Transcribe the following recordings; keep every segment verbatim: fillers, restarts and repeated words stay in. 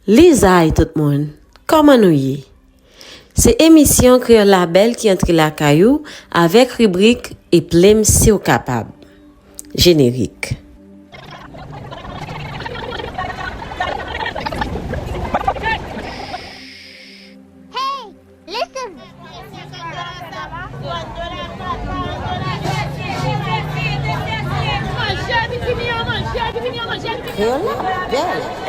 Lizay tout moun, kòman nou ye? Se emisyon Kreyòl Labèl ki antre lakay ou avèk ribrik Eple m si w kapab. Jenerik. Hey, listen. Kreyòl Labèl. Kreyòl Labèl.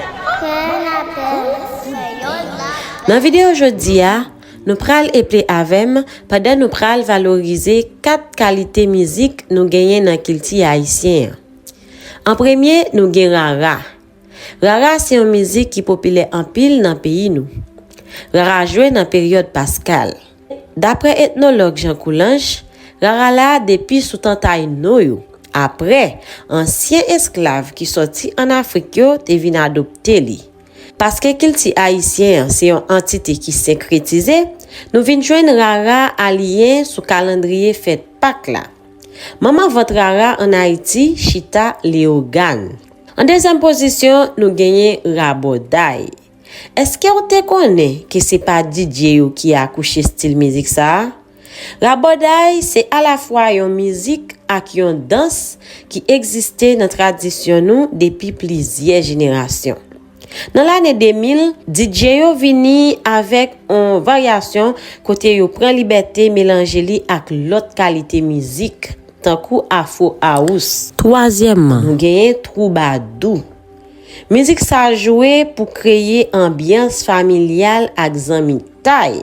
Nan videyo jodi a, nou pral eple avè m pandan nou pral valorize kat kalite mizik nou genyen nan kilti ayisyen an. An premye, nou gen rara. Rara se yon mizik ki popilè anpil nan peyi nou. Rara jwe nan peryòd Paskal. Daprè etnològ Jean Coulanges, rara la depi sou tan Tayino yo. Aprè, ansyen esklav ki sòti ann Afrik yo te vin adopte li. Paske kilti ayisyen an se yon antite ki senkretize, nou vin jwenn rara aliyen sou kalandriye fèt Pak la. Manman vant rara ann Ayiti chita Leyogàn. An dezyèm pozisyon, nou genyen rabòday. Èske w te konnen ke se pa DJ yo ki akouche stil mizik sa a? Rabòday se alafwa yon mizik ak yon dans ki egziste nan tradisyon nou depi plizyè jenerasyon. Nan lane de mil, DJ yo vini avèk yon varyasyon kote yo pran libète melanje li ak lòt kalite mizik, tankou afro house. Twazyèmman, nou genyen twoubadou. Mizik sa jwe pou kreye anbyans familyal ak zanmitay.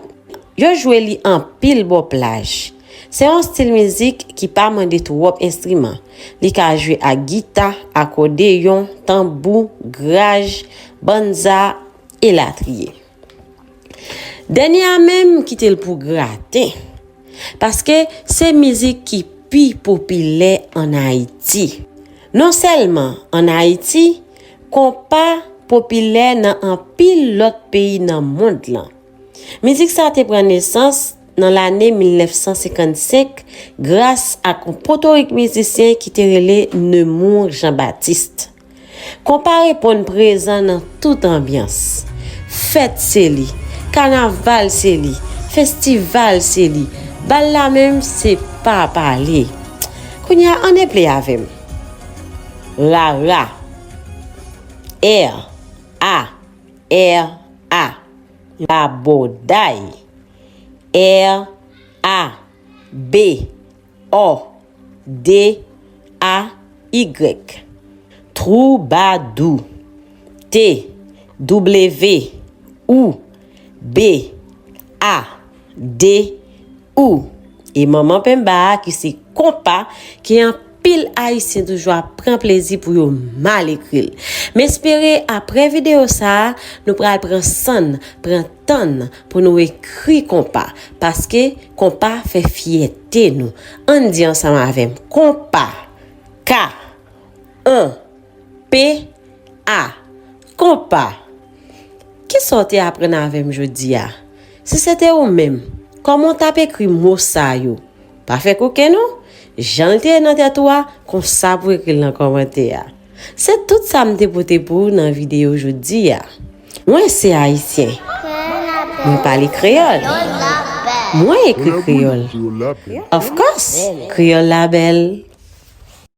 Yo jwe li anpil bò plaj. Se yon stil mizik ki pa mande twòp enstriman. Li ka jwe ak gita, akòdeyon, tanbou, graj, banza, elatriye. Dènye a menm, kite l pou graten. Paske se mizik ki pi popilè ann Ayiti. Non sèlman ann Ayiti, konpa popilè nan anpil lòt peyi nan mond lan. Mizik sa te pran nesans nan lane mil nèf san senkannsenk gras ak yon potorik mizisyen ki te rele Nemours Jean Baptiste. Konpa reponn prezan nan tout anbyans. Fèt se li, kanaval se li, festival se li, bal la menm se pa pale. Kounye a, ann eple avè m. Rara. R A R A. Rabòday. R A B O D A Y. Twoubadou. T W O U B A D O U. E manman penba a ki se konpa, ke anpil Ayisyen toujou ap pran plezi pou yo mal ekri l. M espere aprè videyo sa a, nou pral pran sann, pran tan n pou nou ekri konpa, paske konpa fè fyète nou. Ann di ansanm avè m, konpa. K O M P A. Konpa. Kisa w te aprann avè m jodi a? Si se te ou menm, kòman w t ap ekri mo sa yo? Pa fè koken non. Jan l te ye nan tèt ou a, konsa pou w ekri l nan kòmantè a. Se tout sa m te pote pou ou nan videyo jodi a. Mwen se Ayisyen. Mwen pale kreyòl. Mwen ekri kreyòl. Of course, Kreyòl Labèl.